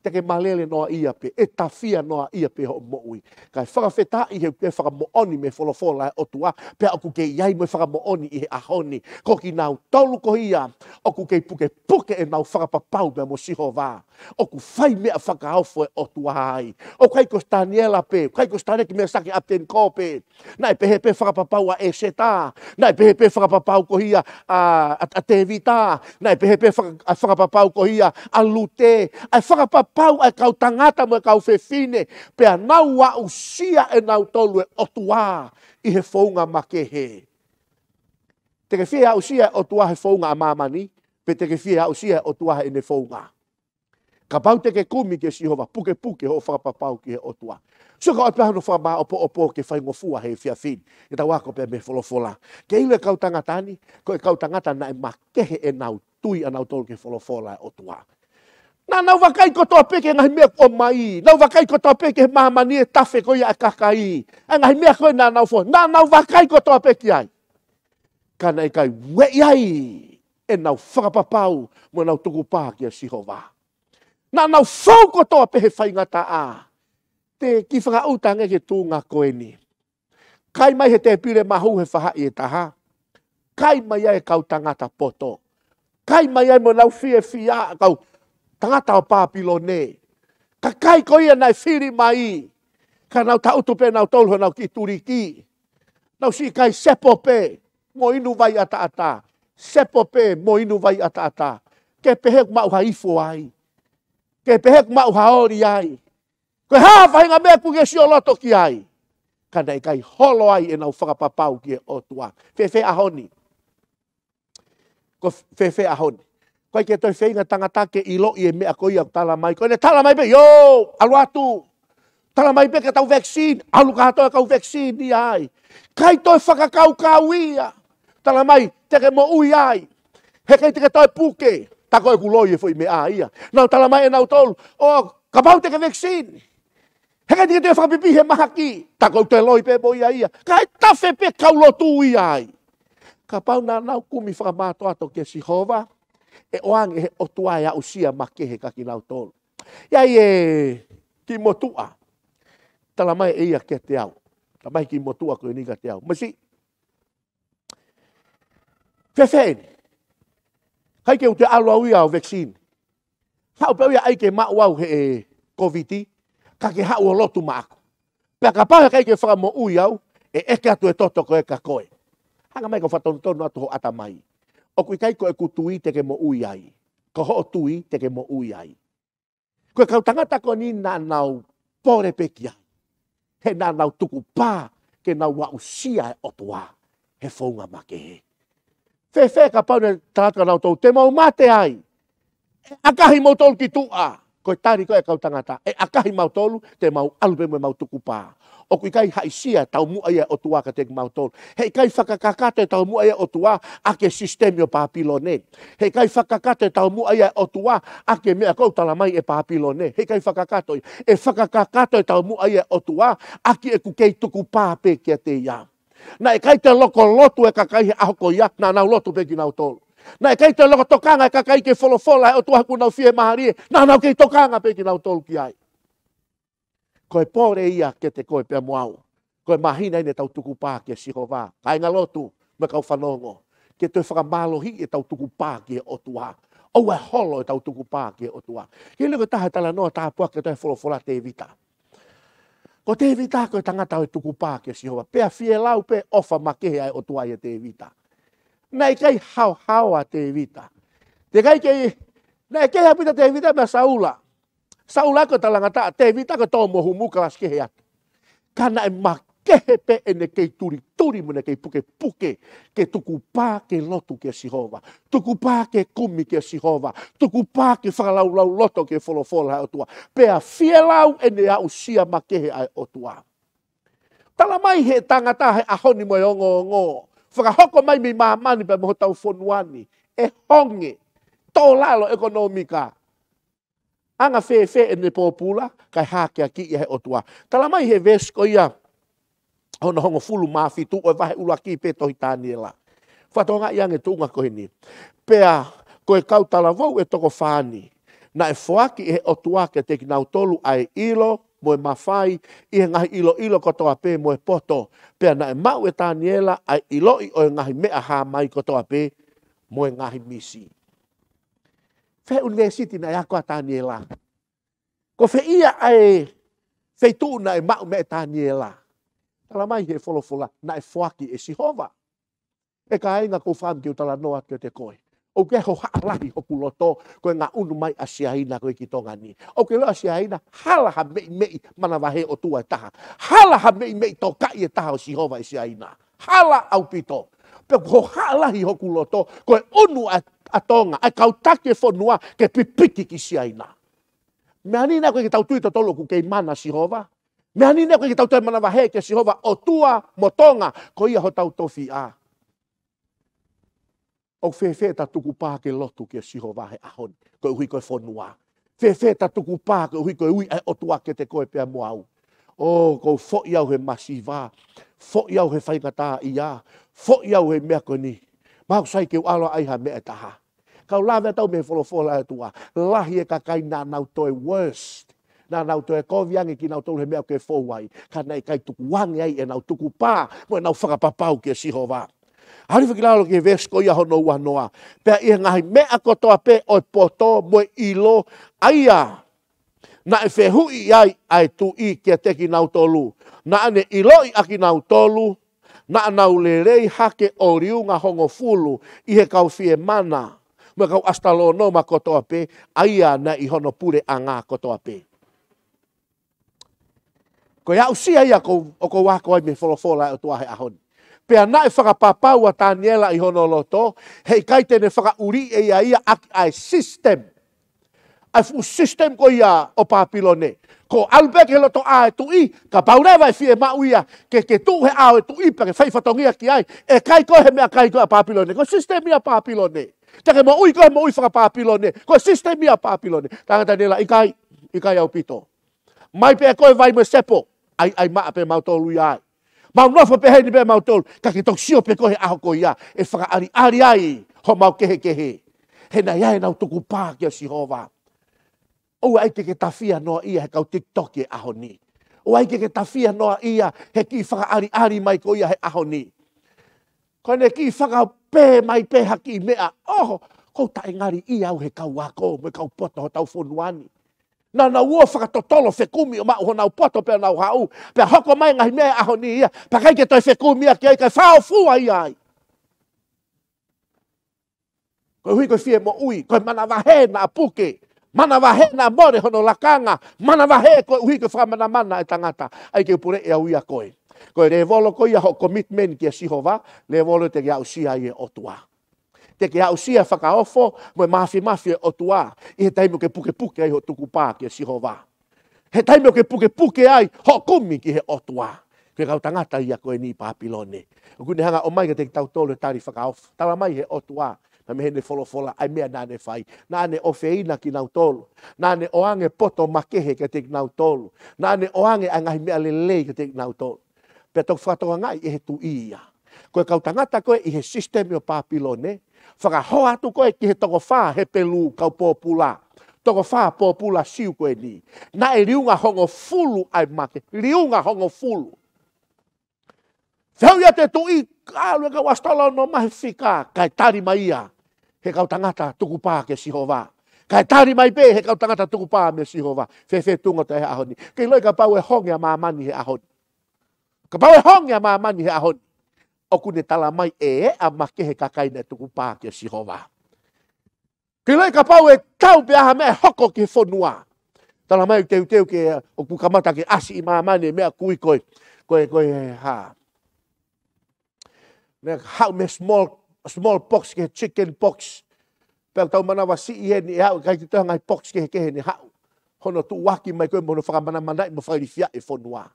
te ke malele noa ia pē, ʻe tafia noa ia pē hoʻo moʻui. Kae fakafetaʻi he ʻoku ke fakamoʻoni mei he folofola ʻa e ʻOtua, pea ʻoku ke ʻi ai mo e fakamoʻoni ʻi he ʻaho ni. Ko kinautolu ko ia ʻoku kei pukepuke ʻenau fakapapau pea mo Sihova, ʻoku fai meʻa fakaofo e ʻOtua ai. ʻOku ʻikai ko Taniela pē, ʻikai ko Sadeleki, Mesake, ʻApitenikō pē. Naʻe pehē pē fakapapau ʻa ʻEseta, naʻe pehē pē fakapapau ko ia ʻa, ʻa, ʻa Tēvita, naʻe pehē pē faka-, ʻa e fakapapau ko ia ʻa Lute, ʻa e fakapapau ʻa e kau tangata mo e kau fefine, pea nau aʻusia ʻe nautolu e ʻOtua ʻi he founga makehe. Te ke fie aʻusia e ʻOtua he founga ʻa māmani, pe te ke fie aʻusia e ʻOtua heʻene founga? Kapau te ke kumi kia Sihova, pukepuke hoʻo fakapapau ki he ʻOtua. Sio, ka ʻoku ʻi ai pē hano fakamāʻopoʻopo ke faingofua he efiafi ni, ke tau ako pē mei he folofola. Ke ʻilo e kau tangata ni, ko e kau tangata naʻe makehe ʻenau tui ʻanautolu ki he folofola ʻa e ʻOtua. Naʻa nau vakai kotoa pē ki he ngaahi meʻa ʻoku ʻomai. Nau vakai kotoa pē ki he māmani, e tafe ko ia ʻa e kakai, ʻa e ngaahi meʻa ko ē naʻa nau fo-, naʻa nau vakai kotoa pē ki ai. Ka naʻe ʻikai ueʻi ai ʻenau fakapapau mo ʻenau tukupā kia Sihova. Naʻa nau fou kotoa pē he faingataʻa. Te u kiʻi fakaʻuta ange ki he tuʻunga ko eni. Kai mai he tēpile mahu he faʻahi ʻe taha, kai mai ai e kau tangata poto. Kai mai ai mo ʻenau fiefia ʻa e kau tangata ʻo Pāpilone. Kakai ko ia naʻe fili mai, ka nau tangutu pē nautolu honau kiʻi tuliki. Nau siʻi kai sepo pē mo inu vai ʻataʻatā. Sepo pē mo inu vai ʻataʻatā. Ke pehē ʻoku maʻu ha ifo ai, ke pehē ʻoku maʻu ha oli ai. Ko e hā e faʻahinga meʻa ʻoku ke sioloto ki ai? Ka naʻe ʻikai holo ai ʻenau fakapapau ki he ʻOtua. Fēfē ʻaho ni? Ko fēfē ʻaho ni? ʻOku ʻikai ke toe feinga tangata ke ʻiloʻi e meʻa ko ia ʻoku tala mai. Ko ʻene tala mai pē, ʻio, ʻalu atu. Tala mai pē ke tau vaccine, ʻalu kātoa kau vaccine ia ai. ʻIkai toe fakakaukau ia. Tala mai te ke moʻui ai, he ʻikai te ke toe puke. Tā ko ē ʻoku loi e foʻi meʻa ia. Nau tala mai ʻe nautolu, ʻo kapau te ke vaccine, he ʻikai te ke toe fakapipi he mahaki. Tā ko ē ʻoku toe loi pē mo ia ia. Kae tafe pē kau lotu ia ai. Kapau naʻa nau kumi fakamātoato kia Sihova, ʻe ʻoange ʻe he ʻOtua e aʻusia makehe kia kinautolu. ʻI ai e kiʻi motuʻa, tala mai ʻe ia kiate au. Tala mai kiʻi motuʻa ko eni kiate au. Masiʻi, fēfē eni? ʻIkai ke u toe ʻalu au ia ʻo vaccine. Haʻu pē au ia ʻai ke maʻu au he ʻe Kōviti, ka ke haʻu ʻo lotu maʻaku. Pea kapau he ʻikai ke fakamoʻui au, ʻe ʻeke atu e toto ko ē kia koe. Hanga mai kau fakatonutonu atu ho ʻatamai. ʻOku ʻikai ko ʻeku tui te ke moʻui ai. Ko hoʻo tui te ke moʻui ai. Ko e kau tangata ko eni naʻa nau pole pē ki ai, he naʻa nau tukupā ke nau aʻusia e ʻOtua he founga makehe. Fēfē kapau naʻe tala atu kia nautolu te mau mate ai, ʻe ʻakahi mautolu ki tuʻa? Ko e tali ko ē ʻa e kau tangata, ʻe ʻakahi mautolu, te mau ʻalu pē mo ʻemau tukupā. ʻOku ʻikai haʻisia e taumuʻa ia ʻa e ʻOtua kiate kimautolu. He ʻikai fakakakato e taumuʻa ia ʻa e ʻOtua ʻaki e sisitemi ʻo Pāpilone. He ʻikai fakakakato e taumuʻa ia ʻa e ʻOtua ʻaki e meʻa ʻoku tala mai ʻe Pāpilone. He ʻikai fakakakato ia. ʻE fakakakato e taumuʻa ia ʻa e ʻOtua ʻaki ʻeku kei tukupā pē kiate ia. Naʻe ʻikai te loko lotu e kakai he ʻaho ko ia, naʻa nau lotu pē kinautolu. Naʻe ʻikai te loko tokanga e kakai ki he folofola ʻa e ʻOtua he ʻoku nau fiemālie, naʻa nau kei tokanga pē kinautolu ki ai. Ko e pole ia kiate koe pea mo au. Ko e māhina eni ʻetau tukupā kia Sihova. Kāinga lotu mo e kau fanongo, ke toe fakamālohiʻi ʻetau tukupā ki he ʻOtua. ʻOua ʻe holo ʻetau tukupā ki he ʻOtua. Ke leo ko e taha e talanoa tāpuaki ʻa e folofola ʻa Tēvita. Ko Tēvita ko e tangata ʻo e tukupā kia Sihova. Pea fielau pē ʻofa makehe ʻa e ʻOtua ʻia Tēvita. Naʻe ʻikai haohaoa ʻa Tēvita. Te ʻikai ke, naʻe kehe ʻaupito ʻa Tēvita meia Saula. Saula ko e talangataʻa, Tēvita ko e tō mo humu, kalasi kehe atu. Ka naʻe ma-, kehe pē ʻene kei tulituli mo ʻene kei pukepuke, ke tukupā ke lotu kia Sihova, tukupā ke kumi kia Sihova, tukupā ke fakalaulauloto ki he folofola ʻa e ʻOtua. Pea fielau ʻene aʻusia makehe ʻa e ʻOtua. Tala mai he tangata he ʻaho ni mo e ongoongo fakahoko mai mei māmani pea mo hotau fonua ni, ʻe honge, tō lalo ʻekonōmika. Anga fēfē ʻene pōpula, kae hākeakiʻi ʻe he ʻOtua. Tala mai he veesi ko ia hono hongofulu mā fitu ʻo e vahe ʻuluaki pē tohi Taniela. Fakatokangaʻi ange tuʻunga ko eni. Pea ko e kau talavou ʻe toko fā ni, naʻe foaki ʻe he ʻOtua kiate kinautolu ʻa e ʻilo mo e mafai ʻi he ngaahi ʻiloʻilo kotoa pē mo e poto. Pea naʻe maʻu ʻe Taniela ʻa e ʻiloʻi ʻo e ngaahi meʻa hā mai kotoa pē mo e ngaahi misi. Fē ʻunivēsiti naʻe ako ai ʻa Taniela? Ko fē ia ʻa e feituʻu naʻe maʻu meʻa ʻe Taniela? Tala mai he folofola, naʻe foaki ʻe Sihova. ʻE kāinga, ʻoku ou fakaʻamu ke u talanoa atu kiate koe. ʻOku ʻi ai e hohaʻa lahi hoku loto, ko e ngaʻunu mai ʻa Siaina ko ē ki Tonga ni. ʻOku ke ʻilo ʻa Siaina, hala ha meimei manavahē ʻOtua ʻe taha. Hala ha meimei tokaʻi ʻe taha ʻo Sihova ʻi Siaina. Hala ʻaupito. Pea ʻoku hohaʻa lahi hoku loto, ko e ʻunu ʻa, ʻa Tonga, ʻa e kau taki e fonua ke pipiki ki Siaina. Meʻa ni naʻe ʻikai ke tau tui tautolu ʻoku kei mana Sihova. Meʻa ni naʻe ʻikai ke tau toe manavahē kia Sihova ʻOtua mo Tonga, ko ia hotau tofiʻa. ʻOku fēfē ʻeta tukupā ke lotu kia Sihova he ʻaho ni, koeʻuhi ko e fonua? Fēfē ʻeta tukupā koeʻuhi ko e ui ʻa e ʻOtua kiate koe pea mo au? ʻOku ou foʻi au he masiva, foʻi au he faingataʻaʻia, foʻi au he meʻa ko eni. Mahalo ʻoku sai ke u ʻalu ai ha meʻa ʻe taha. Ka u lave atu mei he folofola ʻa e ʻOtua, lahi e kakai naʻa nau toe worst. Naʻa nau toe kovi ange kinautolu he meʻa ʻoku ke fou ai, ka naʻe ʻikai tukuange ai ʻenau tukupā mo ʻenau fakapapau kia Sihova. Halifa ki lalo ki he veesi ko ia hono ua noa. Pea ʻi he ngaahi meʻa kotoa pē ʻo e poto mo e ʻilo, ʻa ia naʻe fehuʻi ai ʻa e tuʻi kiate kinautolu, naʻa ne ʻiloʻi ʻa kinautolu, naʻa nau lelei hake ʻo liunga hongofulu ʻi he kau fiemana mo e kau ʻasitalōnoma kotoa pē, ʻa ia naʻe ʻi hono puleʻanga kotoa pē. Ko e aʻusia ia ʻoku ou, ʻoku ou ako ai mei he folofola ʻa e ʻOtua he ʻaho ni. Pea naʻe fakapapau ʻa Taniela ʻi hono loto, heʻikai te ne fakaʻuliʻi ʻe ia ia ʻaki ʻa e system, ʻa e fuʻu system ko ia ʻo Papilone. Ko e ʻalu pē ki he lotoʻā ʻo e tuʻi, kapau leva ʻe fiemaʻu ia ke, ke tuʻu he ʻao ʻo e tuʻi pea ke fai fatongia ki ai, ʻe kai koe he meʻakai ko ia ʻa Papilone. Ko e system ia ʻa Papilone. Te ke moʻui koe he moʻui faka-Papilone. Ko e system ia ʻa Papilone. Tangata Taniela, ʻikai, ʻikai ʻaupito. Mai pē koe vai mo e sepo, ʻai, ʻai maʻa pē mautolu ia ai. Mau nofo pē heni pē mautolu, ka ke toki sio pē koe he ʻaho ko ia, ʻe fakaʻaliʻali ai homau kehekehe. He naʻe ʻi ai ʻenau tukupā kia Sihova. ʻOua ʻai ke ke tafia noaʻia he kau TikTok he ʻaho ni. ʻOua ʻai ke ke tafia noaʻia he kiʻi fakaʻaliʻali mai ko ia he ʻaho ni. Ko ʻene kiʻi fakapē mai pē ha kiʻi meʻa, ʻoho, ʻoku ou taʻengaliʻia au he kau ako mo e kau poto hotau fonua ni. Naʻa nau ō fakatotolo fekumi ʻo maʻu honau poto pea nau haʻu, pea hoko mai e ngaahi meʻa he ʻaho ni ia, pea ʻikai ke toe fekumi ia ki ai, kae fāʻofua ia ai. Koeʻuhi ko e fie moʻui, ko e manavahē naʻa puke, manavahē naʻa mole hono lakanga, manavahē koeʻuhi ko e fakamanamana ʻa e tangata. ʻAi ke u puleʻi au ia koe. Ko e lēvolo ko ia hoʻo commitment kia Sihova, lēvolo te ke aʻusia ai e ʻOtua. Te ke aʻusia e fakaofo mo e māfimafi ʻo e ʻOtua ʻi he taimi ʻoku ke pukepuke ai hoʻo tukupā kia Sihova. He taimi ʻoku ke pukepuke ai hoʻo kumi ki he ʻOtua. Ko e kau tangata ia ko eni ʻi Papilone. ʻOku ne hanga ʻo ʻomai kiate kitautolu e tali fakaofo. Tala mai he ʻOtua, naʻa mei heʻene folofola, ʻa e meʻa naʻa ne fai. Naʻa ne ʻofeina kinautolu. Naʻa ne ʻoange poto makehe kiate kinautolu. Naʻa ne ʻoange ʻa e ngaahi meʻa lelei kiate kinautolu. Pea toki fakatokangaʻi ʻe he tuʻi ia. Ko e kau tangata ko ē ʻi he sisitemi ʻo Papilone, fakahoa atu ko ē ki he toko fā Hepelū kau pōpula. Toko fā pōpula Siu ko eni. Naʻe liunga hongofulu ʻa e make, liunga hongofulu. Fehuʻi atu e tuʻi, ʻalu e kau ʻasitalōnoma he fika, kae tali mai ia he kau tangata tukupā kia Sihova. Kae tali mai pē he kau tangata tukupā mei Sihova. Fēfē tuʻunga ʻoku tau ʻi ai he ʻaho ni? Ke ʻiloʻi kapau ʻe honge ʻa māmani he ʻaho ni. Kapau ʻe honge ʻa māmani he ʻaho ni, ʻoku ne tala mai ʻe eʻa makehe e kakai naʻe tukupā kia Sihova. Ke ʻiloʻi kapau ʻe tau pē ha meʻa ʻe hoko ki he fonua. Tala mai ʻoku teuteu ke, ʻoku kamata ke ʻasi ʻi māmani e meʻa ʻoku ui ko e ko e, ko e hā. Naʻe haʻu mei he small, small pox ki he chicken pox. Pea tau manavasiʻi heni ʻe haʻu ʻikai ke toe ngaahi pox kehekehe ne haʻu. Hono tuʻuaki mai ko ē mo hono fakamanamanaʻi mo fakailifiaʻi e fonua.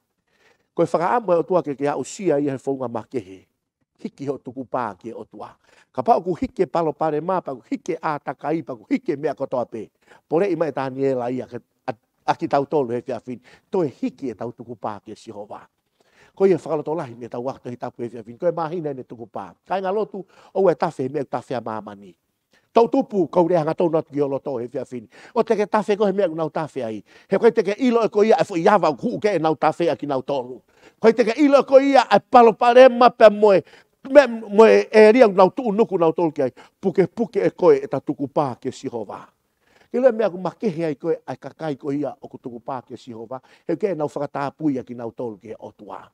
Ko e fakaʻamu ʻa e ʻOtua ke ke aʻusia ia he founga makehe. Hiki hoʻo tukupā ki he ʻOtua. Kapau ʻoku hiki e palopalema, pea ʻoku hiki e ʻātakai, pea ʻoku hiki e meʻa kotoa pē. Poleʻi mai ʻe Taniela ia ke, ʻa, ʻa kitautolu he efiafi ni. Toe hiki ʻetau tukupā kia Sihova. Ko ia fakalotolahi mei heʻetau ako Tohi Tapu he efiafi ni. Ko e māhina eni e tukupā. Kāinga lotu, ʻoua ʻe tafe he meʻa ʻoku tafe ai ʻa māmani. Toʻu tupu, kau lea hangatonu atu ki ho loto he efiafi ni. ʻOua te ke tafe koe he meʻa ʻoku nau tafe ai. He ʻoku ʻikai te ke ʻilo ʻe koe ia ʻa e foʻi ava ʻoku huʻu ki heʻenau tafe ʻa kinautolu. ʻOku ʻikai te ke ʻilo ʻe koe ia ʻa e palopalema pea mo e, me, mo e ʻēlia ʻoku nau tuʻunuku nautolu ki ai. Pukepuke ʻe koe ʻeta tukupā kia Sihova. Ke ʻilo e meʻa ʻoku makehe ai ko ē ʻa e kakai ko ia ʻoku tukupā kia Sihova. He ʻoku ʻikai ke nau fakatapui ʻa kinautolu ki he ʻOtua.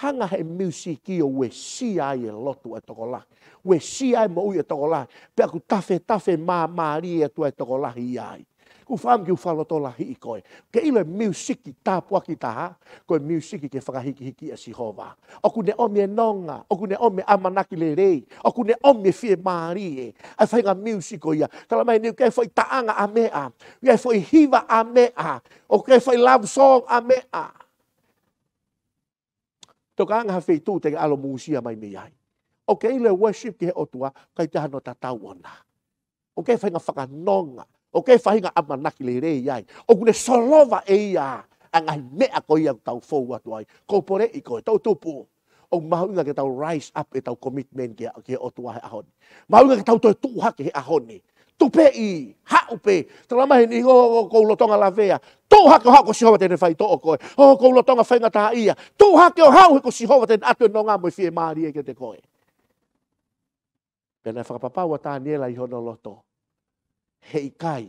Hanga he miusiki ʻo uesia ai e lotu ʻa e tokolahi. Uesia ai e moʻui ʻa e tokolahi. Pea ʻoku tafetafe māmālie atu ʻa e tokolahi ia ai. ʻOku ou fakaʻamu ke u fakalotolahiʻi koe. Ke ʻilo e miusiki tāpuaki taha, ko e miusiki ke fakahikihiki ʻa Sihova. ʻOku ne ʻomi e nonga, ʻoku ne ʻomi e ʻamanaki lelei, ʻoku ne ʻomi e fiemālie. ʻA e faʻahinga miusiki ko ia. Talamai ʻe he niʻihi ʻoku ʻi ai e foʻi taʻanga ʻa meʻa, ʻoku ʻi ai e foʻi hiva ʻa meʻa, ʻoku ʻi ai e foʻi love song ʻa meʻa. Tokanga ha feituʻu te ke ʻalu ʻo mūsia mai mei ai. ʻOku ke ʻilo e worship ki he ʻOtua, ʻikai te hano tatau ʻona. ʻOku ke faʻahinga fakanonga, ʻoku ke faʻahinga ʻamanaki lelei ai. ʻOku ne solova ʻe ia ʻa e ngaahi meʻa ko ia ʻoku tau fou atu ai. Ko u poleʻi koe, toʻu tupu. ʻOku mahuʻinga ke tau rise up ʻetau commitment ki he, ki he ʻOtua he ʻaho ni. Mahuʻinga ke tau toe tuʻu hake he ʻaho ni. Tupeʻi, haʻu pē, talamai ʻe he niʻihi ʻoku, ʻoku, ʻoku ou lolotonga lavea. Tuʻu hake ʻo haʻu ko Sihova te ne faitoʻo koe. ʻOku ou lolotonga faingataʻaʻia. Tuʻu hake ʻo haʻu he ko Sihova te ne ʻatu e nonga mo e fiemālie kiate koe. Pea naʻe fakapapau ʻa Taniela ʻi hono loto. Heʻikai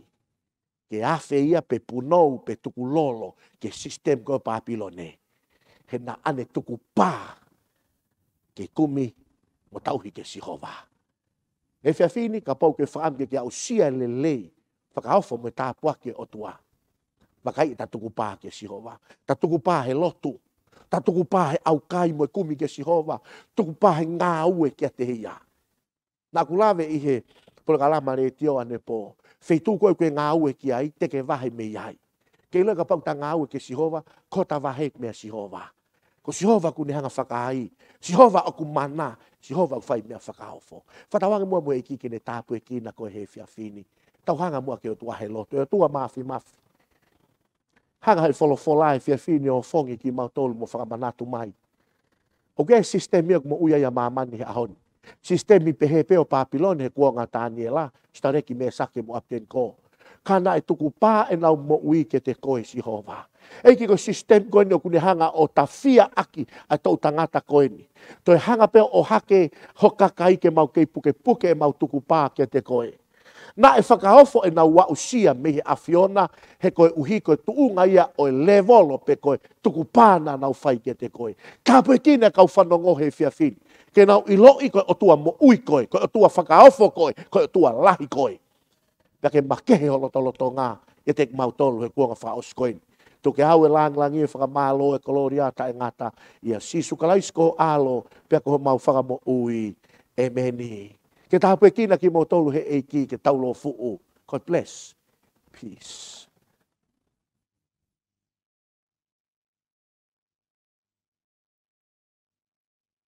ke afe ia pe punou pe tukulolo ki he system ko ē ʻo Papilone. He naʻa ne tukupā ke kumi mo tauhi kia Sihova. He efiafi ni, kapau ʻoku ke fakaʻamu ke ke aʻusia e lelei, fakaofo mo e tāpuaki ʻa e ʻOtua. Vakai ʻeta tukupā kia Sihova. Ta tukupā he lotu. Ta tukupā he ʻaukai mo e kumi kia Sihova. Tukupā he ngāue kiate ia. Naʻa ku lave ʻi he polokalama letiō ʻanepō. Feituʻu ko ē ʻoku ke ngāue ki ai, te ke vahe mei ai. Ke ʻilo kapau ʻoku ta ngāue kia Sihova, ko hota vahe meia Sihova. Ko Sihova ʻoku ne hanga ʻo fakaai, Sihova ʻoku mana, Sihova ʻoku fai meʻa fakaofo. Fakatauange muʻa mo e ʻEiki ke ne tāpuekina koe he efiafi ni. Tau hanga muʻa ki he ʻOtua he lotu, ʻe ʻOtua Māfimafi. Hanga he folofola he efiafi ni ʻo ofongi kimautolu mo fakamanatu mai. ʻOku ʻi ai e sisitemi ʻoku moʻui ai ʻa māmani he ʻaho ni. Sisitemi pehē pē ʻo Papilone he kuonga ʻo Taniela, Sitaleki, Mēsake mo ʻApitenikō. Ka naʻe tukupā ʻenau moʻui kiate koe Sihova. ʻEiki, ko e sisitemi ko eni ʻoku ne hanga ʻo tafiaʻaki ʻa e toʻu tangata ko eni. Toe hanga pē ʻo ʻohake ho kakai ke mau kei pukepuke ʻemau tukupā kiate koe. Naʻe fakaofo ʻenau aʻusia mei he ʻAfiona, he koeʻuhi ko e tuʻunga ia ʻo e levolo pe ko e tukupā naʻa nau fai kiate koe. Tāpuekina e kau fanongo he efiafi ni. Ke nau ʻiloʻi ko e ʻOtua moʻui koe, ko e ʻOtua fakaofo koe, ko e ʻOtua lahi koe. Pea ke makehe ho lotolotonga ʻiate kimautolu he kuonga fakaʻosi ko eni. Tuku ke ʻoatu e lāngilangi, e fakamālō, e kolōlia taʻengata ʻia Sīsū Kalaisi ko ho ʻAlo, pea ko homau Fakamoʻui. ʻĒmeni. Ke tāpuekina kimoutolu he ʻEiki, ke tau lōfuʻu. God bless. Peace.